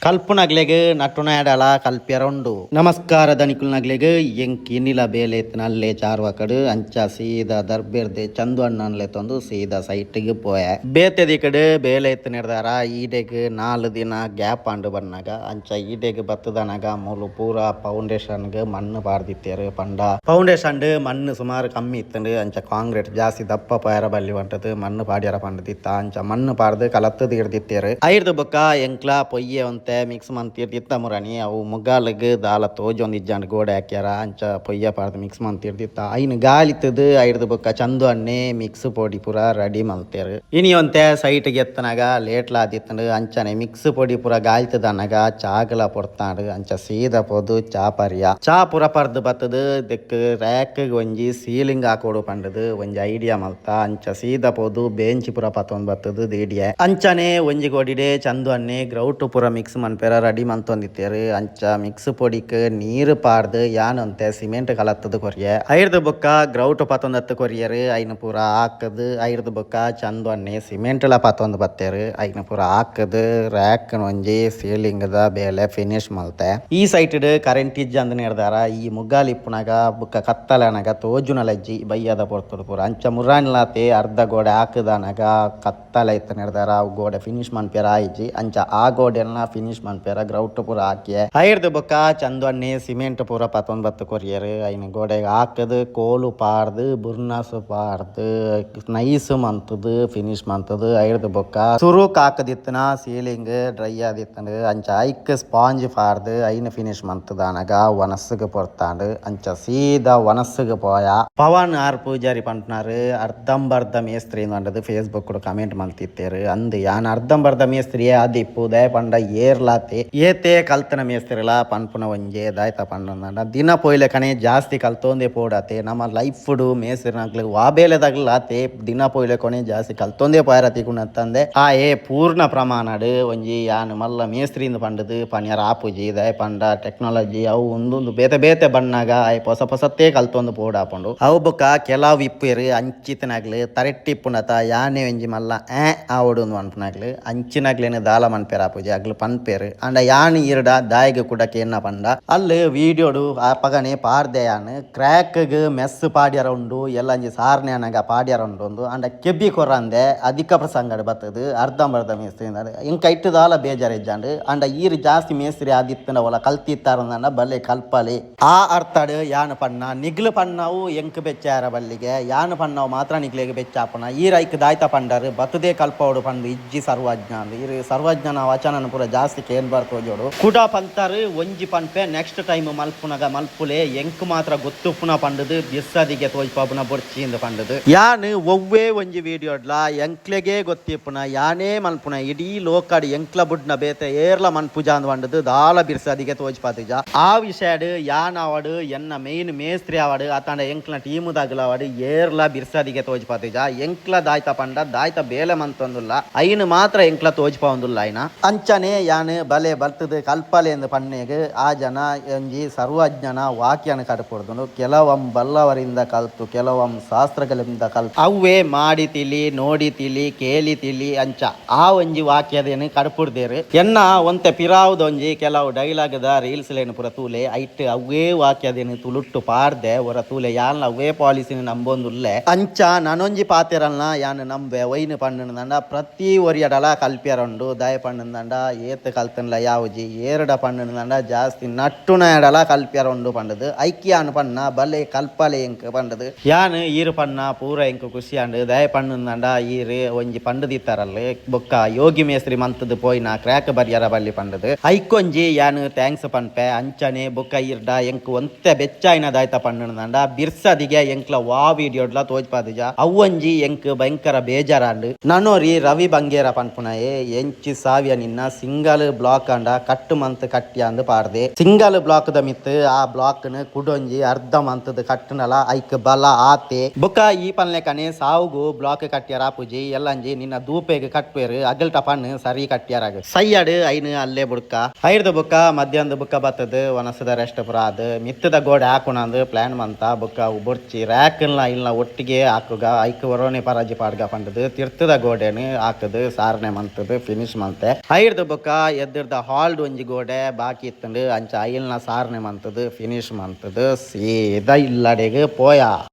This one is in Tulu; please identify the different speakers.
Speaker 1: ಕಲ್ಪುನಗ್ಲೆಗ್ ನಟ್ಟುನಾಡಲ ಕಲ್ಪ್ಯರ ಉಂಡು. ನಮಸ್ಕಾರ ದನಿಕುಲ್ನಗ್ಲೆಗ್ ಎಂಕ್ ಇನಿಲ ಬೇಲೆ ಇತ್ತಿನ ಅಲ್ಲೇ ಚಾರ್ವಾಕಡ್ ಅಂಚ ಸೀದಾ ದರ್ಬೆರ್ದೆ ಚಂದು ಅಣ್ಣನ್ಲೆ ತೊಂದು ಸೀದಾ ಸೈಟ್ಗ್ ಪೋಯೆ. ಬೇತೆ ದಿಕ್ಕಡ್ ಬೇಲೆ ಇತ್ತಿನೆಡ್ದಾರ ಈಡೆಗ್ 4 ದಿನ ಗ್ಯಾಪ್ ಆಂಡ್ ಬನ್ನಗ ಅಂಚ ಈಡೆಗ್ ಬತ್ತದನಗ ಮೂಲು ಪೂರ ಫೌಂಡೇಶನ್ಗ್ ಮಣ್ಣು ಪಾಡ್ದಿತ್ತೆರ್ ಪಂಡ ಫೌಂಡೇಶನ್ ಮಣ್ಣು ಸುಮಾರು ಕಮ್ಮಿ ಇತ್ತುಂಡು ಅಂಚ ಕಾಂಕ್ರೀಟ್ ಜಾಸ್ತಿ ದಪ್ಪ ಪೋಯರ ಬಲ್ಲಿ ಪಂಟದ್ ಮಣ್ಣು ಪಾಡ್ಯರ ಪಂಡ್ದಿತ್ತ ಅಂಚ ಮಣ್ಣು ಪಾಡ್ದ್ ಕಲತ್ತ್ ದೀಡ್ದಿತ್ತೆರ್. ಐರ್ದ್ ಬೊಕ್ಕ ಎಂಕ್ಲ ಪೊಯ್ಯೆ ಒಂತೆ ಮಿಕ್ಸ್ ಮಂತಿರ್ದಿತ್ತ ಮುರಣಿ ಅವು ಮುಗಾಲ್ಗ್ ದಾಲ ತೋಜೊಂದಿಜ್ಜಾಂಡ್ ಗೋಡೆ ಹಾಕ್ಯಾರ ಅಂಚ ಪೊಯ್ಯೆ ಪಾಡ್ದ್ ಮಿಕ್ಸ್ ಮಂತಿರ್ದಿತ್ತ ಐನ್ ಗಾಲಿತ್ತದ್. ಐರ್ದ್ ಬೊಕ್ಕ ಚಂದು ಅಣ್ಣೆ ಮಿಕ್ಸ್ ಪೊಡಿ ಪೂರ ರೆಡಿ ಮಲ್ತೆರ್. ಇನಿ ಒಂತೆ ಸೈಟ್ ಗೆತ್ತನಗ ಲೇಟ್ಲ ಆದಿತ್ತುಂಡು ಅಂಚನೆ ಮಿಕ್ಸ್ ಪೊಡಿ ಪೂರ ಗಾಲಿತದನಗ ಚಾಗಲ ಪೊರ್ತಾಂಡ್ ಅಂಚ ಸೀದಾ ಪೋದು ಚಾ ಪರಿಯ ಚಾ ಪೂರ ಪರ್ದ್ ಬತ್ತದ್ ದೆಕ್ ರ್ಯಾಕ್ ಒಂಜಿ ಸೀಲಿಂಗ್ ಹಾಕೋಡು ಪಂಡುದು ಒಂಜಿ ಐಡಿಯಾ ಮಲ್ತ ಅಂಚ ಸೀದಾ ಪೋದು ಬೆಂಚ್ ಪೂರ ಪತೊಂದು ಬತ್ತದ್ ದೀಡಿಯೆ. ಅಂಚನೆ ಒಂಜಿ ಗೋಡಿಡೆ ಚಂದು ಅಣ್ಣೆ ಗ್ರೌಟ್ ಪೂರ ಮಿಕ್ಸ್ ಮನ್ಪೆರ ರೆಡಿ ಮಲ್ತೊಂದಿತ್ತೆರ್. ಅಂಚ ಮಿಕ್ಸ್ ಪೊಡಿಕ್ ನೀರ್ ಪಾಡ್ದ್ ಯಾನ್ ಒಂತೆ ಸಿಮೆಂಟ್ ಕಲತ್ತದ್ ಕೊರಿಯೆ. ಐರ್ದ್ ಬೊಕ್ಕ ಗ್ರೌಟ್ ಪತೊಂದತ್ ಕೊರಿಯೆರ್ ಐನ್ ಪೂರ ಹಾಕದ್ ಐರ್ದ್ ಬೊಕ್ಕ ಚಂದು ಅಣ್ಣೆ ಸಿಮೆಂಟ್ ಲ ಪತೊಂದು ಬತ್ತೆರ್ ಐನ್ ಪೂರ ಹಾಕದ್ ರ್ಯಾಕ್ ಒಂಜಿ ಸೀಲಿಂಗ್ ದ ಬೇಲೆ ಫಿನಿಶ್ ಮಲ್ತೆ. ಈ ಸೈಟ್ ಡ್ ಕರೆಂಟ್ ಇಜ್ಜಂದ್ ನೆರ್ದಾರ ಈ ಮುಗಾಲ್ ಇಪ್ಪುನಗ ಬೊಕ್ಕ ಕತ್ತಲೆ ಆನಗ ತೋಜುನಲ ಇಜ್ಜಿ ಬಯ್ಯದ ಪೊರ್ತುಡು ಪೂರ ಅಂಚ ಮುರಾನಿಲಾತೆ ಅರ್ಧ ಗೋಡೆ ಹಾಕುದನಗ ಕತ್ತಲೆ ಇತ್ತ ನೆರ್ದಾರ ಅವು ಗೋಡೆ ಫಿನಿಶ್ ಮನ್ಪೆರ ಆಯಿಜಿ ಅಂಚ ಆ ಗೋಡೆನ್ಲ ಫಿನಿಶ್ ಮನ್ಪೆರ ಗ್ರೌಟ್ ಪೂರ ಹಾಕಿಯೆ. ಐರ್ದ್ ಬೊಕ್ಕ ಚಂದು ಅಣ್ಣೆ ಸಿಮೆಂಟ್ ಪೂರ ಪತೊಂದು ಬತ್ತ್ ಕೊರಿಯೆರ್ ಐನ್ ಗೋಡೆಗ್ ಹಾಕದ್ ಕೋಲು ಪಾಡ್ದ್ ಬುರ್ನಸ್ ಪಾಡ್ದ್ ನೈಸ್ ಮಂತುದು ಫಿನಿಶ್ ಮಂತುದು ಐರ್ದ್ ಬೊಕ್ಕ ಸುರುಕ್ ಹಾಕದಿತ್ತಿನ ಸೀಲಿಂಗ್ ಡ್ರೈ ಆದಿತ್ತುಂಡು ಅಂಚ ಐಕ್ ಸ್ಪಾಂಜ್ ಪಾಡ್ದ್ ಐನ್ ಫಿನಿಶ್ ಮಂತುದಾನಗ ವನಸ್ಗ್ ಪೊರ್ತಾಂಡ್ ಅಂಚ ಸೀದಾ ವನಸ್ಗ್ ಪೋಯ. ಪವನ್ ಆರ್ ಪೂಜಾರಿ ಪನ್ಪುನಾರ್ ಅರ್ಧಂಬರ್ಧ ಮೇಸ್ತ್ರಿ ಪಂಡದ್ ಫೇಸ್ಬುಕ್ ಕಮೆಂಟ್ ಮಲ್ತಿತ್ತೆರ್. ಅಂದ್ ಯಾನ್ ಅರ್ಧಂಬರ್ಧ ಮೇಸ್ತ್ರಿಯೇ ಆದಿಪ್ಪು ದಾಯೆ ಪಂಡ ಏರ್ಲಾತೆ ಏತೆ ಕಲ್ತನ ಮೇಸ್ತ್ರಿಲ ಪನ್ಪುನ ಒಂಜೆ ದಾಯ್ತ ಪಂಡಂಡ ದಿನ ಪೋಯ್ಲೆಕನೆ ಜಾಸ್ತಿ ಕಲ್ತೊಂದೇ ಪೋಡಾತೆ ನಮ್ಮ ಲೈಫ್ ಡು ಮೇಸ್ತ್ರಿನಕ್ಲೆಗ್ ವಾ ಬೇಲೆದಾಗ್ಲಾತೆ ದಿನ ಪೋಯ್ಲೆಕೊನೆ ಜಾಸ್ತಿ ಕಲ್ತೊಂದೇ ಪೋಯರ ತಿಕುನತ್ತಂದೆ ಆ ಏ ಪೂರ್ಣ ಪ್ರಮಾಣಡ್ ಒಂಜಿ ಯಾನ್ ಮಲ್ಲ ಮೇಸ್ತ್ರಿ ಪಂಡದ್ ಪನ್ಯರ ಆಪುಜಿ. ದಾಯೆ ಪಂಡ ಟೆಕ್ನಾಲಜಿ ಅವು ಉಂದೊಂದು ಬೇತೆ ಬೇತೆ ಬಣ್ಣಗ ಆಯೆ ಪೊಸ ಪೊಸತ್ತೇ ಕಲ್ತೊಂದು ಪೋಡಾಪುಂಡು. ಅವು ಬೊಕ್ಕ ಕೆಲವು ಇಪ್ಪುವೆರ್ ಅಂಚಿತನಾಗ್ಲು ತರೆಟ್ಟಿ ಇಪ್ಪುಂಡತ ಯಾನೆ ಒಂಜಿ ಮಲ್ಲ ಆವೊಡು ಪನ್ಪುನಾಗ್ಲು ಅಂಚಿನಗ್ಲೆನ್ ದಾಲ ಮನ್ಪೆರ್ ಆಪುಜಿ ಅಗ್ಲು ಪನ್ಪೆರ್. ಆಂಡ ಯಾನ್ ಈರ್ಡ ದಾಯೆಗ್ ಕುಡ ಕೇನ್ನ ಪಂಡ ಅಲ್ಲು ವೀಡಿಯೋಡು ಅಪಗನೆ ಪಾಡ್ದೆ ಯಾನ್ ಕ್ರ್ಯಾಕ್ ಗ್ ಮೆಸ್ ಪಾಡ್ಯರ ಉಂಡು ಎಲ್ಲಂಜಿ ಸಾರ್ನೆ ಆನಗ ಪಾಡ್ಯರ ಉಂಡು ಆಂಡ ಕೆಬಿ ಕೊರಂದೆ ಅಧಿಕ ಪ್ರಸಂಗಡ್ ಬತ್ತದ್ ಅರ್ಧಂಬರ್ಧ ಮೇಸ್ತ್ರಿ ಎಂಕ್ ಐಟ್ ದಾಲ ಬೇಜಾರ್ ಇಜ್ಜಾಂಡ್. ಆಂಡ ಈರ್ ಜಾಸ್ತಿ ಮೇಸ್ತ್ರಿ ಆದಿತ್ತಂಡ ಓಲ ಕಲ್ತಿತ್ತಾರಂಡ ಬಲೆ ಕಲ್ಪಲೆ ಆ ಅರ್ಥಡ್ ಯಾನ್ ಪನ್ನ ನಿಗ್ಲು ಪನ್ನವು ಎಂಕ್ ಬೆಚ್ಚಾರ ಬಲ್ಲಿಗೆ ಯಾನ್ ಪನ್ನವು ಮಾತ್ರ ನಿಗ್ಲೆಗ್ ಬೆಚ್ಚಾಪುನ ಈರ್ ಐಕ್ ದಾಯ್ತ ಪಂಡರ್ ಬತ್ತದೇ ಕಲ್ಪವಡು ಪಂದ್ ಇಜ್ಜಿ ಸರ್ವಜ್ಞ ಅಂದ್ ಈರ್ ಸರ್ವಜ್ಞನ ವಚನನ್ ಪೂರ ಜಾಸ್ತಿ ಕೇನ್ ಬಾರ್ ತೋಜೋಡು. ಕುಡ ಪಂತರ್ ಒಂಜಿ ಪನ್ಪೆ ನೆಕ್ಸ್ಟ್ ಟೈಮ್ ಮಲ್ಪುನಗ ಮಲ್ಪುಲೆ ಎಂಕ್ ಮಾತ್ರ ಗೊತ್ತುಪ್ಪುನ ಪಂಡುದು ಬಿರ್ಸದಿಗೆ ತೋಜ್ಪಾಪುನ ಬೊರ್ಚಿ ಇಂದ್ ಪಂಡುದು. ಯಾನ್ ಒವ್ವೇ ಒಂಜಿ ವಿಡಿಯೋಡ್ಲ ಎಂಕ್ಲೆಗೇ ಗೊತ್ತಿಪ್ಪುನ ಯಾನೇ ಮಲ್ಪುನ ಇಡೀ ಲೋಕಡ್ ಎಂಕ್ಲ ಬುಡ್ನ ಬೇತೆ ಏರ್ಲ ಮನ್ಪುಜಾಂದ್ ಪಂಡುದು ದಾಲ ಬಿರ್ಸದಿಗೆ ತೋಜ್ಪಾತಿಜ. ಆ ವಿಷಯಡ್ ಯಾನ್ ಆವಡ್ ಎನ್ನ ಮೇನ್ ಮೇಸ್ತ್ರಿ ಆವಡ್ ಅತಾಂಡ ಎಂಕ್ಲ ಟೀಮ್ ದಾಗಲಾವಡ್ ಏರ್ಲ ಬಿರ್ಸದಿಗೆ ತೋಜ್ಪಾತಿಜ. ಎಂಕ್ಲ ದಾಯ್ತ ಪಂಡ ದಾಯ್ತ ಬೇಲೆ ಮಂತೊಂದುಲ್ಲ ಐನ್ ಮಾತ್ರ ಎಂಕ್ಲ ತೋಜ್ಪಾವೊಂದುಲ್ಲ ಐನ. ಅಂಚನೆ ಯಾನ್ ಬಲೆ ಬರ್ತದ್ ಕಲ್ಪಲೆಂದ್ ಪನ್ನೇಗ್ ಆ ಜನ ಒಂಜಿ ಸರ್ವಜ್ಞನ ವಾಕ್ಯನ ಕಡಪುಡ್ದುಂಡು ಕೆಲವಂ ಬಲ್ಲವರಿಂದ ಕಲ್ತು ಕೆಲವಂ ಶಾಸ್ತ್ರಗಳಿಂದ ಕಲ್ತು ಅವ್ವೇ ಮಾಡಿ ತಿಳಿ ನೋಡಿ ತಿಳಿ ಕೇಳಿ ತಿಳಿ ಅಂಚ ಆ ಒಂಜಿ ವಾಕ್ಯದೇನು ಕಡಪುಡ್ದೇರು. ಎನ್ನ ಒಂತೆ ಪಿರಾವುದೊಂಜಿ ಕೆಲವು ಡೈಲಾಗ್ ದ ರೀಲ್ಸ್ ಲೇನು ಪೂರ ತೂಲೆ ಐಟ್ ಅವ್ವೇ ವಾಕ್ಯದೇನು ತುಳುಟ್ಟು ಪಾಡ್ದೆ ಒರ ತೂಲೆ ಯಾನ್ಲ ಅವ್ವೇ ಪಾಲಿಸಿನ ನಂಬೊಂದುಲ್ಲೆ. ಅಂಚ ನನೊಂಜಿ ಪಾತೆರಲ್ನ ಯಾನ್ ನಂಬೆ ಒಯ್ನ್ ಪಂಡಂಡ ಪ್ರತಿ ಒರಿಯಡಲ ಕಲ್ಪ್ಯರುಂಡು ದಾಯ ಪಂಡಂಡ ಏತ್ ಕಲ್ತನ್ಲ ಯಾವುಜಿ ಏರ್ಡ ಪಂಡಂಡ ಜಾಸ್ತಿ ನಟ್ಟುನ ಎಡಲ ಕಲ್ಪ್ಯರುಂಡು ಪಂಡದು ಐಕ್ಯಾನ್ ಪನ್ನ ಬಲೆ ಕಲ್ಪಲೆ ಎಂಕ್ ಪಂಡದು ಯಾನ್ ಈರು ಪನ್ನ ಪೂರ ಎಂಕ್ ಖುಷಿಯಾಂಡು ದಾಯ ಪಂಡಂಡ ಈರು ಒಂಜಿ ಪಂಡದಿತ್ತಾರಲ್ಲೆ ಬೊಕ್ಕ ಯೋಗಿ ಮೇಸ್ತ್ರಿ ಮಂತದ್ ಪೋಯಿನ ಕ್ರ್ಯಾಕ್ ಬರ್ಯರ ಬಲ್ಲಿ ಪಂಡದು ಐಕೊಂಜಿ ಯಾನ್ thanks ಪನ್ಪೆ. ಅಂಚನೆ ಬೊಕ್ಕ ಈರ್ಡ ಎಂಕ್ ಒಂತೆ ಬೆಚ್ಚಾಯಿನ ದಾಯ್ತ ಪಂಡಂಡ ಬಿರ್ಸದಿಗೆ ಎಂಕ್ಲ ವಾ ವಿಡಿಯೋಡ್ಲ ತೋಜ್ಪಾದಿಜ ಅವ್ವೊಂಜಿ ಎಂಕ್ ಭಯಂಕರ ಬೇಜಾರಾಂಡ್. ನನೊರಿ ರವಿ ಬಂಗೇರ ಪನ್ಪುನಯೆ ಎಂಚಿ ಸಾವಿಯ ನಿನ್ನ ಸಿಂಗಲ್ ಬ್ಲಾಕ್ ಅಂಡ ಕಟ್ಟು ಮಂತ್ ಕಟ್ಟಿಯಾಂದ್ ಪಾಡ್ದೆ ಸಿಂಗಲ್ ಬ್ಲಾಕ್ ದ ಮಿತ್ತ್ ಆ ಬ್ಲಾಕ್ ನ್ ಕುಡೊಂಜಿ ಅರ್ಧ ಮಂತದ್ ಕಟ್ಟುನಲ ಐಕ್ ಬಲ ಆತೆ. ಬೊಕ್ಕ ಈ ಪನ್ಲೆಕನೆ ಸಾವುಗು ಬ್ಲಾಕ್ ಕಟ್ಟಿಯರ ಆಪುಜಿ ಎಲ್ಲಂಜಿ ನಿನ್ನ ದೂಪೆಗ್ ಕಟ್ಟುವೆರ್ ಅಗಲ್ಟ ಪನ್ ಸರಿ ಕಟ್ಟಿಯರಾಗ ಸೈಯಡ್ ಐನ್ ಅಲ್ಲೇ ಬುಡ್ಕ. ಐರ್ದ ಬೊಕ್ಕ ಮಧ್ಯಾಹ್ನದ ಬೊಕ್ಕ ಬತ್ತದ್ ವನಸದ ರೆಸ್ಟ್ ಪೂರ ಆದ್ ಮಿತ್ತದ ಗೋಡೆ ಹಾಕುನಂದ್ ಪ್ಲಾನ್ ಮಂತ ಬೊಕ್ಕ ಅವು ಬೊರ್ಚಿ ರ್ಯಾಕ್ ನ್ಲ ಇಲ್ಲ ಒಟ್ಟಿಗೆ ಹಾಕುಗ ಐಕ್ ಒರೋನೆ ಪರಾಜಿ ಪಾಡ್ಗ ಪಂಡದ್ ತಿರ್ತದ ಗೋಡೆನ್ ಹಾಕದ್ ಸಾರಣೆ ಮಂತದ್ ಫಿನಿಶ್ ಮಂತೆ. ಐರ್ದ ಬೊಕ್ಕ ಎದ್ದಿರ್ದ ಹಾಲ್ಡ್ ಒಂಜಿ ಗೋಡೆ ಬಾಕಿ ಇತ್ತಂಡು. ಅಂಚ ಅಯಿಲ್ನ ಸಾರಣೆ ಮಂತದು ಫಿನಿಶ್ ಮಂತದು ಸೀದಾ ಇಲ್ಲಡೆಗ್ ಪೋಯ.